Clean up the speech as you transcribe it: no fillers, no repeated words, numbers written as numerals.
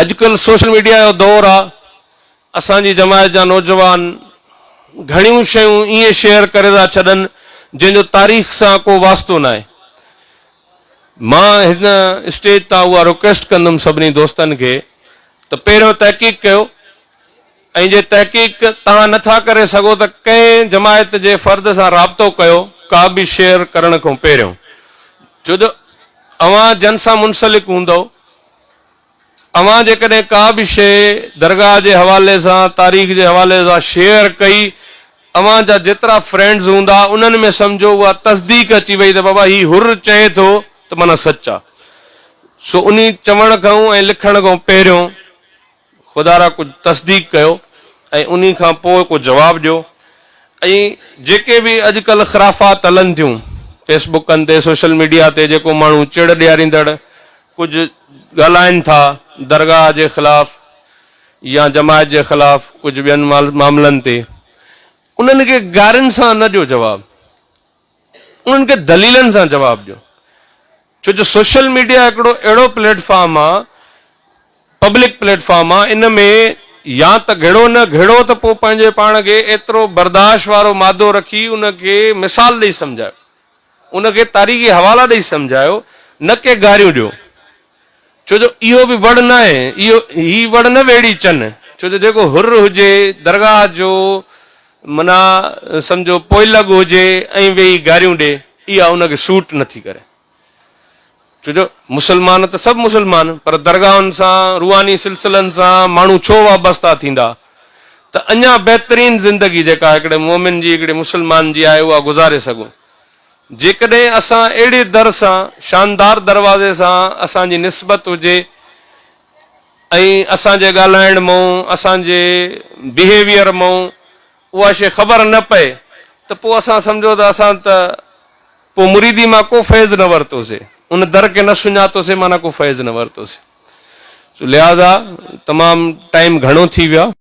اڄڪلهه social media جو دور آ، اسان جي جماعت جا نوجوان گهڻيون شيون ائين شيئر ڪري ٿا ڇڏن جنهن جو تاريخ سان ڪو واسطو ناهي. مان هن اسٽيج تان اها رڪويسٽ ڪندم سڀني دوستن کي ته پهريون تحقيق ڪيو ۽ جي تحقيق توهان نه ٿا ڪري سگهو ته ڪنهن جماعت جي فرد سان رابطو ڪيو ڪا به شيئر ڪرڻ کان پهريون ڇو جو اوهان جن سان منسلڪ هوندؤ اوهان جيڪڏهن ڪا به شيء درگاهه جي حوالي سان تاريخ جي حوالي سان شيئر ڪئي اوهان جا جيترا فرينڊز هوندا انهن ۾ سمجهو اها تصديق اچي وئي ته بابا هي حر چئي ٿو ته معنيٰ سچ آ سو انهي چوڻ کان ۽ لکڻ کان پهريون خدارا ڪجهه تصديق ڪيو ۽ انهي کان پوء ڪو جواب ڏيو ۽ جيڪي به اڄڪلهه خرافات هلن ٿيون فيس بڪن تي سوشل ميڊيا تي جيڪو ماڻهو چڙ ڏياريندڙ ڪجهه ڳالهائن ٿا درگاهه جي خلاف يا جماعت جي خلاف ڪجهه ٻين معاملن تي انهن کي گارين سان نه ڏيو جواب انهن کي دليلن سان جواب ڏيو ڇو جو سوشل ميڊيا هڪڙو اهڙو پليٽ فارم آ پبلڪ پليٽ فارم آ ان ۾ يا ته گهڙو نه گهڙو ته پوء پنهنجي پاڻ کي ايترو برداشت وارو مادو رکي ان کي مثال ڏئي سمجهايو ان کي تاريخي حوالا ڏئي سمجهايو نه ڪي گاريون ڏيو ڇو جو اهو به وڙ ناهي، اهو هي وڙ نه ويڙهي چن، ڇو جو جيڪو حر هجي، درگاهه جو معنيٰ سمجهو پوئلڳ هجي ۽ ويهي گاريون ڏي، اها ان کي سوٽ نٿي ڪري. ڇو جو مسلمان ته سڀ مسلمان، پر درگاهن سان، روحاني سلسلن سان ماڻهو ڇو وابسته ٿيندا ته اڃا بهترين زندگي جيڪا هڪڙي مؤمن جي، هڪڙي مسلمان جي آهي، اها گذاري سگهون. جيڪڏهن اسان اهڙي در سان، شاندار دروازي سان اسان جي نسبت هجي ۽ اسان جي ڳالهائڻ مئون، اسان جي بيهيويئر مئون اها شيء خبر نه پئي ته پوء اسان سمجهو ته اسان ته پوء مريدي مان ڪو فيض نه ورتوسي، ان در کي نه سڃاتوسي معنيٰ ڪو فيض نه ورتوسي. سو لهٰذا تمام ٽائيم گهڻو ٿي ويو آهي.